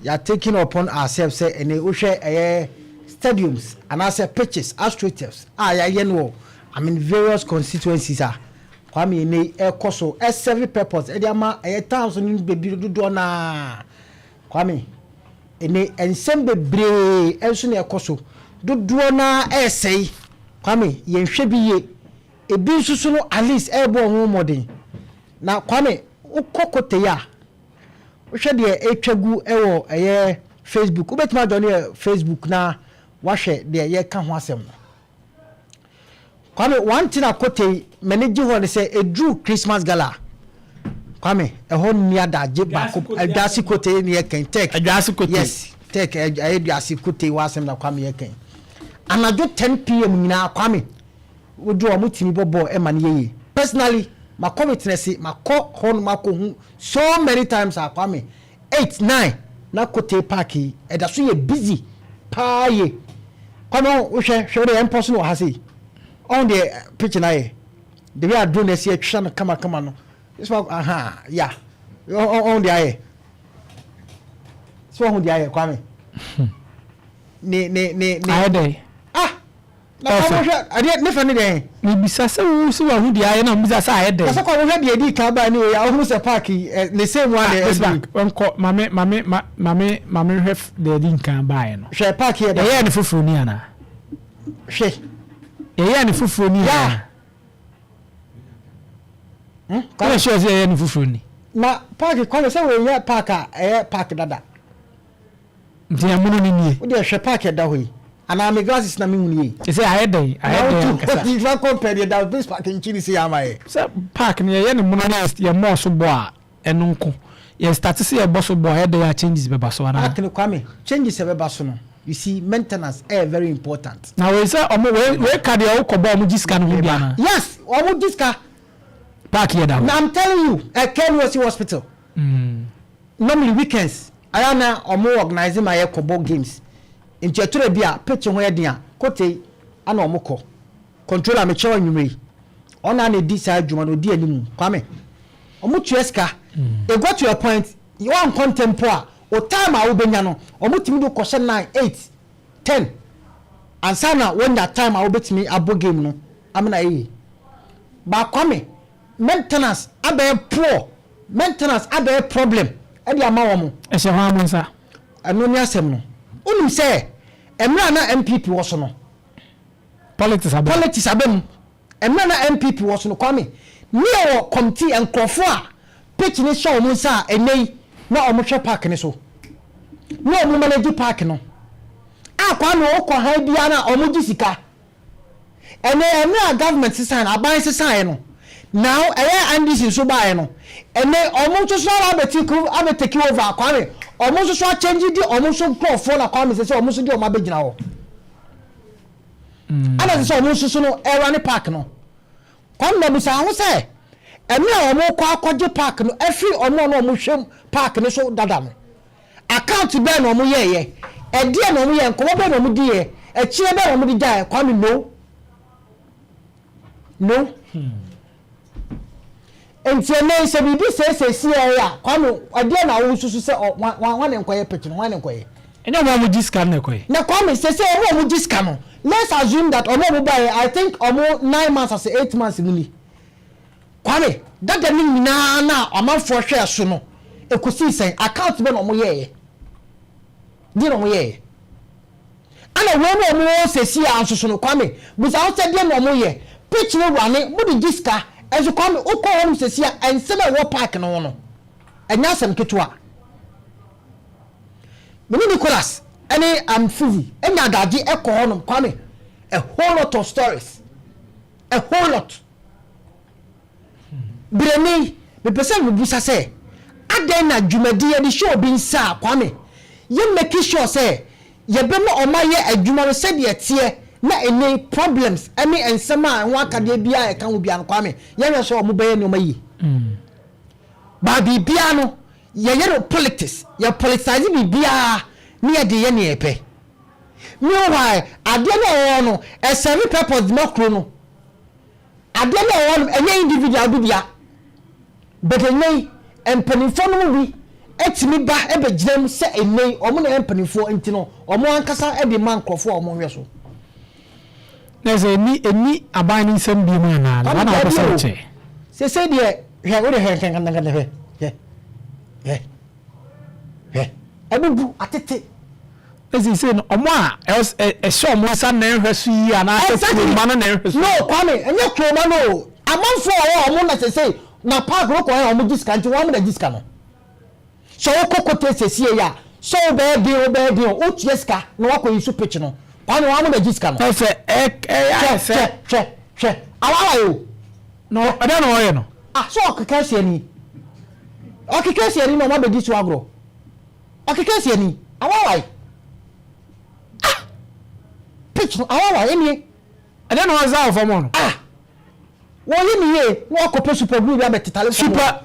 Yɛ taking upon ourselves sɛ ɛnɛ wohwɛ ɛyɛ stadiums anaasɛ pitches, astroturfs a yɛayɛ no wɔ, I mean, various constituencies a, Kwame, ɛnɛ ɛkɔ so ɛserve purpose ɛde ama ɛyɛ towns no bebree dodoɔ naa. Kwame, ɛnɛ nsɛm bebree ɛnso na ɛkɔ so dodoɔ naa ɛɛsɛe. Kwame, yɛnhwɛ bi yie, ebi nso so no, at least ɛɛbɔ ɔmo mmɔden. Na Kwame, wokɔ Kote yi a, wohwɛ deɛ ɛtwa gu ɛwɔ ɛyɛ Facebook, wobɛtumi adɔ ne yɛ Facebook na wahwɛ deɛ yɛka ho asɛm no. Kwame, one thing a Kote yi m'ani gye hɔ ne sɛ ɛduru Christmas gala, Kwame, ɛhɔ nni adagye baako. Aduase Kote ne yɛ kɛn tech. Aduase Kote. Yes, tech, ɛyɛ Aduase Kote wɔ asɛm na Kwame yɛ kɛn. Anadwo 10 p.m. nyinaa, Kwame, wodu a wɔtumi bɔ bɔɔl ɛma no yɛyie. Personally, makɔ witness, makɔ hɔ no, makɔ hu so many times a, Kwame, 8, 9 na Kote Park yi ɛda so yɛ busy paa yie. Kwame, wohwɛ, hwɛ, wode yɛn mpɔ so no wɔ ha sei, ɔn deɛ pitch na yɛ the way aduro na ɛsi atwa no kamakama no so. Aha ya, ɔn deɛ ayɛ so, ɔho deɛ ayɛ, Kwame, ne ne ne ne Ayɛ dɛ. Ah, na Kwame, hwɛ adeɛ ne fɛ ne deɛ. Mebisa sɛ wo sɛ wahu deɛ ayɛ na mbisa sɛ ayɛ dɛ. Kasa kɔ, wohwɛ deɛ edi kan baa ne wei a, wohunu sɛ park yi ne same one na ɛdu. Nkɔ mame mame mame mame hwɛ deɛ edi nkan baeɛ no. Hwɛ park yɛ dɛ. Yɛyɛ ne foforɔ ni ana? Hwɛ. Yɛyɛ ne foforɔ ni ana? Kɔlɛ sure sɛ yɛyɛ ne foforɔ ni. Na park, Kwame, sɛ wɔnyɛ park a ɛyɛ park dada. Nti ɛmono ne nie. Wode hwɛ park ɛda hɔ yi anaa me glasses na mehu nie? Sɛ ayɛ dɛn, ayɛ dɛn ankasa? Ifa compare deɛ da this park nkyi ne se ama yɛ. Sɛ park no yɛyɛ ne mono na yɛ mɔɔ so bɔ a, ɛno nko yɛ start sɛ yɛbɔ so bɔ a, ɛyɛ dɛn a changes bɛba so anaa? Park no, Kwame, changes ɛbɛba so no, you see, maintenance ɛyɛ very important. Na wei sɛ ɔmo wei ka deɛ wokɔ bɔ, ɔmo gye sika no ho bi anaa? Yes, ɔmo gye sika. Park yɛ da hɔ. Na I'm telling you, ɛkɛ no hospital. Normally weekends ayɛ na ɔmo organize ma yɛ kɔ games, nti ɛtɔrɔ bi a pitch ho yɛ den a, Kote ana ɔmo kɔ controller mekyerɛw anwummerɛ yi, ɔna na edi saa adwuma no odi anim. Kwame, ɔmo tua sika. It got to a point, wɔn nkɔ ntɛm a o time a wobɛnya no, ɔmo tumi de kɔhyɛ 9, 8, 10 ansa na wɔnya time a wobɛtumi abɔ game no amena yie ba. Kwame, maintenance abɛyɛ poor, maintenance abɛyɛ problem ɛde ama wɔn. Ɛhyɛ hɔ amo nsa. Ɛno ne asɛm no. Wonim sɛ mmerɛ a na NPP wɔ so no, politics abɛ. Politics abɛ mu. Mmerɛ na NPP wɔ so no, Kwame, ne yɛwɔ committee, nkurɔfoɔ a pitch ne hyɛ wɔn nsa a ɛnɛ yi na wɔn hwɛ park ne so na wɔn manage park no a, Kwame, wɔkɔ han biara na wɔn gye sika. Ɛnɛ mmerɛ a government sisan, aban sisan no, now ɛyɛ NDC nso baeɛ no, ɛnɛ ɔmo nso so aba abɛtake abɛtake over. Kwame, ɔmo nso so akyɛngye di ɔmo nso nkurɔfoɔ na, Kwame, sɛ ɔmo nso di ɔmo abɛgyina hɔ ɛna sɛ ɔmo nso so no ɛra ne park no. Kwame, na busa ho sɛ ɛmɛ a ɔmo kɔ akɔgye park no ɛfiri ɔmo a na ɔmo hwɛ park no so dada no, account bɛɛ na ɔmo yɛɛyɛ, ɛdeɛ na ɔmo yɛ, nkɔmɔ bɛɛ na ɔmo di yɛ, ɛkyerɛ bɛɛ na ɔmo de gya yɛ? Kwame, no no. Nti ɛnɛ sɛ biribi sɛɛsɛ si yɛ a, Kwame, ɛdeɛ na awo soso sɛ ɔ wɔn wɔn ne nkɔyɛ pitch no, wɔn ne nkɔyɛ. Ɛnyɛ ɔmo a ɔmo gye sika no na ɛkɔyɛ. Na Kwame, sɛ ɔmo a ɔmo gye sika no, let's assume that ɔmo a ɔmo ba yɛ, I think ɔmo 9 months ase 8 months mu ni. Kwame, dada ne nyinaa na amanfoɔ hwɛ so no, ekosi sɛn? Account bɛ na ɔmo yɛɛyɛ deɛ na ɔmo yɛɛyɛ ana wɔn mu a ɔmo wɔ sɛsi a nso so no? Kwame, busa ahosɛ deɛ na ɔmo yɛ pitch no wurane mo de gye sika ɛnso. Kwame, wokɔ hɔ nom sɛsi a, nsɛm a ɛwɔ park no ho no, ɛnyɛ asɛm ketewa. Mene Nicholas ɛne Amfuzi ɛnya adagye ɛkɔ hɔ nom. Kwame, a whole lot of stories, a whole lot. Birani mepɛ sɛ mebusa sɛ adɛn na dwumadi yɛde hyɛ obi nsa a, Kwame, yɛ make sure sɛ yɛbɛma ɔma yɛ adwuma no sɛdeɛ teɛ na ɛne problems ɛne nsɛm a ɛho akadeɛ biara ɛka ho biara no, Kwame, yɛhwɛ sɛ ɔmo bɛyɛ nneɛma yie baa. Biribiara no yɛyɛ no politics, yɛ politicize biribiara ne yɛde yɛ nea yɛpɛ. Meanwhile, adeɛ no a ɛwɔ no ɛserve purpose de ma kuro no. Adeɛ no a ɛwɔ no ɛnyɛ individual bi dea, but ɛnyɛ yi mpanimfoɔ no mu bi. Ɛtumi ba ɛbɛgyina mu sɛ ɛnɛ yi ɔmo na ɛyɛ mpanimfoɔ, nti no ɔmo ankasa ɛde ma nkurɔfoɔ a ɔmo hwɛ so. Na sɛ ɛni aban ne nsɛm bi mu anaa na wana wopɛ sɛ wokyɛ? Sese deɛ, hwɛ, wode hwɛ nkankankan, hwɛ, hwɛ, hwɛ, hwɛ, ɛbubu atete. Ɛsi sɛ no ɔmo a ɛhyɛ ɔmo nsa na ɛhwɛ so yie anaasɛ kuroma no na ɛhwɛ so? No, Kwame, ɛnyɛ kuroma no o. Amanfoɔ a ɔwɔ ɔmo na sese na park no kɔ yɛ ɔmo gye sika, nti wɔn na gye sika no. Sɛ wokɔ kote sesie yi a, sɛ wobɛyɛ den, wobɛyɛ den o, wotua sika na wakɔ yi so pitch no. Kwame, wɔn na gye sika no. Ɛsɛ ɛyɛ ayɛ sɛ hwɛ, hwɛ, hwɛ, awawa yi o. Na ɔdɛ na ɔyɛ no. Ah, so ɔkeka asia ni, ɔkeka asia ni na ɔmo abɛdi so agorɔ. Ɔkeka asia ni, awawa yi. Ah, pitch no awawa yi nie. Ɛdɛ na ɔza wɔ fam hɔ no. Ah, wɔyɛ ne yie na wakɔpɛ super glue bi abɛtetale fam. Super.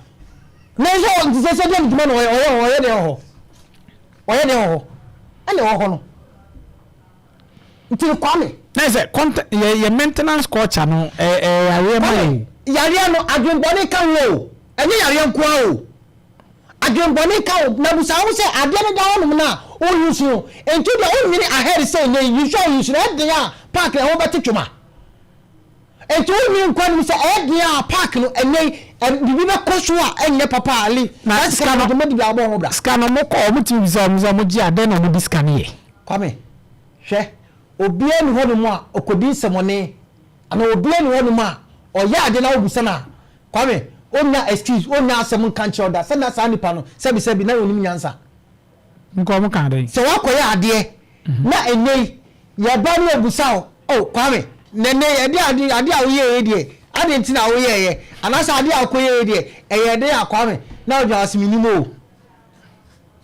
Na nso nti sɛ deɛ dwuma na ɔyɛ deɛ wɔ hɔ, ɔyɛ deɛ wɔ hɔ, ɛna ɛwɔ hɔ no nti no, Kwame. Na sɛ kɔnta yɛ maintenance culture no ɛ ɛ yareɛ ma yɛ o. Yareɛ no, adwenbɔne ka ho o. Ɛnyɛ yareɛ nko ara o, adwenbɔne ka ho. Na busa ho sɛ adeɛ no da hɔnom no a woyi so no, nti deɛ wonwene ahead sɛ ɛnɛ yi so a woyi so no, ɛden a park na ɛho bɛte twoma. Nti wonwene nkwa nim sɛ ɛden a park no ɛnɛ yi biribi bɛkɔ so a ɛnyɛ papa a ali na sika no de bi abɔ ho bra. Sika no, mo kɔ ɔmo ti bisa ɔmo sɛ ɔmo gye a, dɛn na ɔmo di sika no yɛ? Kwame, hwɛ, obiara ni hɔnom a ɔkɔdi nsɛmɔne ana obiara ni hɔnom a ɔyɛ ade na wobusa no a, Kwame, ɔnya excuse, ɔnya asɛm nka nkyerɛ ɔda sɛ na saa nipa no sɛbisɛbi na onim nyansa. Nkɔ ɔmo ka dɛn? Sɛ wakɔyɛ adeɛ na ɛnɛ yi yɛba ne yɛbusa wo, oh Kwame, na ɛnɛ yi ɛde ade a woyɛɛ yi deɛ, ade nti na woyɛɛyɛ, anaasɛ ade a wokɔyɛɛ yi deɛ, ɛyɛ den a, Kwame, na wodwene ase menim o,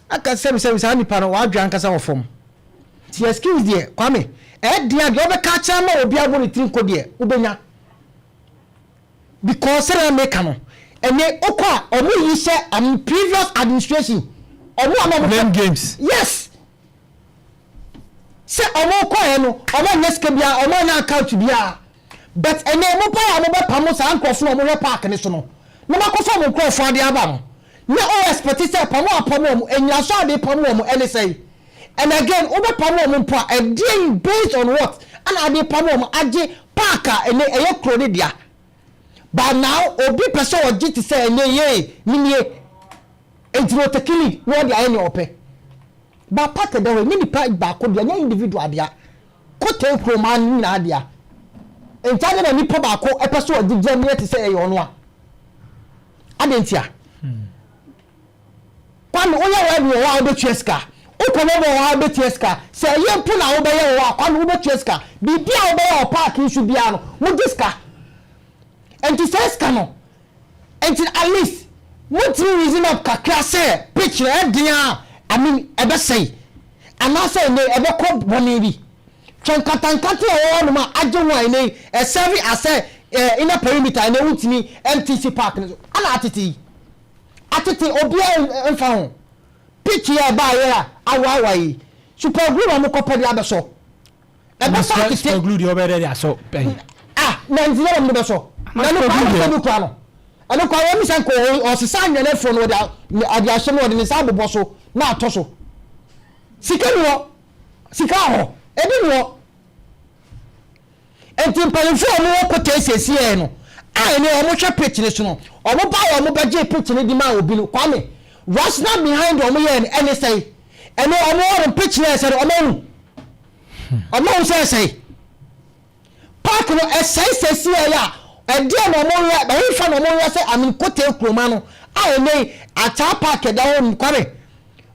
aka sɛbisɛbi saa nipa no wadwe ankasa wɔ fam. Nti excuse deɛ, Kwame, ɛyɛ den a deɛ wobɛka akyerɛ ama obi abɔ ne tiri nko deɛ wobɛnya, because sɛdeɛ meka no, ɛnɛ wokɔ a ɔmo yi sɛ previous administration ɔmo a na ɔmo Blame games. Yes, sɛ ɔmo kɔɛ no, ɔmo anyɛ sika biara, ɔmo anya account biara, but ɛnɛ ɔmo pa a ɔmo bɛ pam saa nkurɔfo na ɔmo hwɛ park ne so no na ɔmo akɔfa ɔmo nkurɔfo ade aba no, na o expect sɛ pam a pam ɔmo enyinaso ade pam ɔmo ɛne sɛn? And again, wobɛ pam ɔmo mpo a, ɛdeɛn, based on what ɛna ade pam ɔmo agye park a ɛnɛ ɛyɛ kuro ne dea? But now obi pɛ sɛ ɔgye te sɛ ɛnɛ yie minie, nti na ɔtake lead na ɔde ayɛ nea ɔpɛ. Ba park da hɔ, ɛnyɛ nipa baako dea, ɛnyɛ individual dea. Kote kuroma no nyinaa dea. Nti ade na nipa baako ɛpɛ sɛ ɔgye gyina mu yɛ te sɛ ɛyɛ ɔno a, ade ntia. Kwame, woyɛ wɔ wɔ hɔ a, wobɛtua sika. Wokɔ bɔ wɔ hɔ a, wobɛtua sika. Sɛ ɛyɛ mpo na wobɛyɛ wɔ hɔ a, Kwame, wobɛtua sika. Biribi a wobɛyɛ wɔ park yi so biara no, mogye sika. Nti sɛ sika no nti, at least motumi reason up kakra sɛ pitch no ɛden a, I mean, ɛbɛsɛe anaasɛ ɛnɛ ɛbɛkɔ bɔne bi. Twɛ nkatankata a ɛwɔ hɔnom a agye ho a ɛnɛ yi ɛserve asɛ inner perimeter. Ɛnɛ wotumi MTC park no so ana atete yi atete, obiara mfa ho. Pitch yi a ɛbaayɛ a awaawa yi, super glue na wɔn kɔpɛ de abɛsɔ, ɛbɛsɔ atete. Super glue deɛ, ɔbɛyɛ dɛ de asɔ pɛn? Ah, na nti yɛrɛ mo de bɛsɔ na ɛno kwan bɛsɔ bi kura no, ɛno kwan wɔn bisa nko ɔsesa anwea no afuro no, ɔde ahyɛ mu, ɔde ne nsa abobɔ so na atɔ so. Sika ni hɔ, sika wɔ hɔ, ebi ni hɔ. Nti mpanyinfoɔ a wɔwɔ kɔtɛ esiesie no a ɛne wɔn hwɛ pitch ne so no, wɔn ba a wɔn bɛgye pitch ne di ma obi no, Kwame, rationale behind wɔn yɛ no ɛne sɛn? Ɛne wɔn wɔ no pitch no ɛsɛ no, wɔn ahu, wɔn ahu sɛ ɛsɛn park no ɛsɛe sɛsi ɛyɛ a, ɛdeɛ na wɔn yɛ ɛhefa na wɔn yɛ sɛ amin kote kuroma no a ɛnɛ ataa park ɛda hɔ no. Kwame,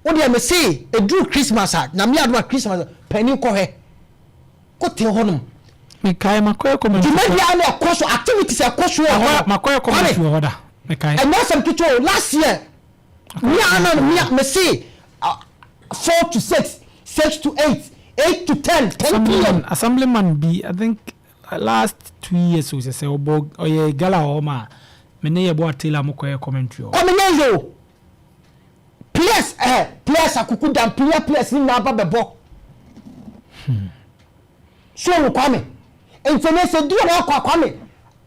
wo deɛ me se eduru Christmas a, Nyame adum a, Christmas panyin kɔhwɛ kote hɔnom. Mekae makɔyɛ commentary. Dwumadi a na ɛkɔ so, activities ɛkɔ so wɔ hɔ no. Makɔyɛ commentary wɔ hɔ da, mekae. Ɛnyɛ asɛm ketewa o. Last year me a na me se 4 to 6, 6 to 8, 8 to 10, 10 p.m. Assemblyman bi, I think last 2 years o, sɛ ɔbɔ ɔyɛ gala wɔ hɔ ma me ne yɛ bɔ atela mo kɔyɛ commentary wɔ. Kɔminɛnzo o, players players akuku dan players ni nyinaa ba bɛbɔ so no. Kwame, nti ne sɛ duro na akɔ a, Kwame.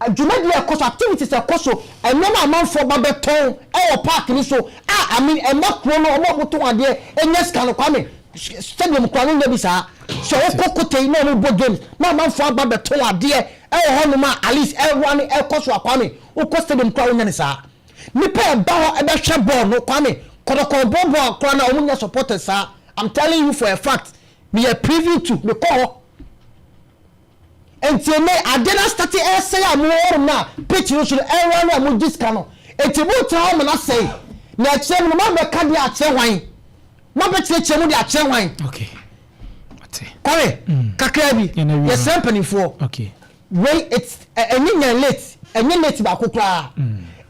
Dwumadie a ɛkɔ so, activities a ɛkɔ so, nneɛma a amanfoɔ ba bɛtɔn wɔ park no so a I mean ɛma kuro no wɔn a wɔtɔn adeɛ nya sika no Kwame, stadium koraa no nya bi saa. Sɛ wokɔ Kotei na wɔbɔ games na amanfoɔ aba bɛtɔn adeɛ wɔ hɔnom a at least ɛwa no ɛkɔ so a Kwame, wokɔ stadium koraa wonya no saa. Nnipa a ɛba hɔ bɛhwɛ bɔɔl no Kwame, kɔtɔkɔ bɔ bɔɔl koraa no a wɔn nya supporters saa. I'm telling you for a fact, meyɛ privy to, mekɔ hɔ. Nti ene ade no astate ɛresɛe a mowɔ hɔnom no a pitch no so no ɛrerun a mogye sika no nti motena hɔ ma no asɛe na ɛkyerɛ mu no moabɛka de akyerɛ hwan? Moabɛkyerɛkyerɛ mu de akyerɛ hwan? Okay. Ate. Kwame, kakraa bi, Yɛn awie yɛsrɛ no. mpanimfoɔ. Okay. Wei it's ɛnyɛ nyan late, ɛnyɛ late baako koraa.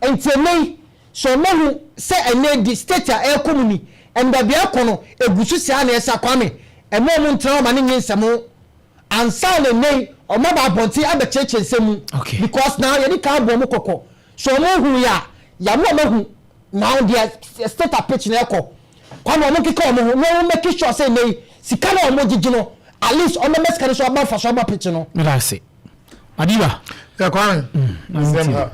Nti ɛnɛ yi sɛ ɔmahu sɛ ɛnɛ di state a ɛrekɔ mu ni, and baabi a ɛrekɔ no ɛgu so saa na ɛsɛ a Kwame, ɛmma ɔmo ntena hɔ ma no nye nsɛm. Ansa na nnɛ yi ɔmo aba abɔnten abɛkyerɛkyerɛ nsɛm mu because now yɛde kan abɔ ɔmo kɔkɔ so ɔmo hu yɛ a yɛama ɔmo ahu now deɛ state a pitch na ɛkɔ Kwame ɔmo nkeka ɔmo ho na ɔmo make sure sɛ nnɛ yi sika na ɔmo gyegye no at least ɔmo bɛma sika no so aba nfa so aba pitch no. Meda ase. Madiba. Yɛ Kwame. Mm, Nsɛm ha.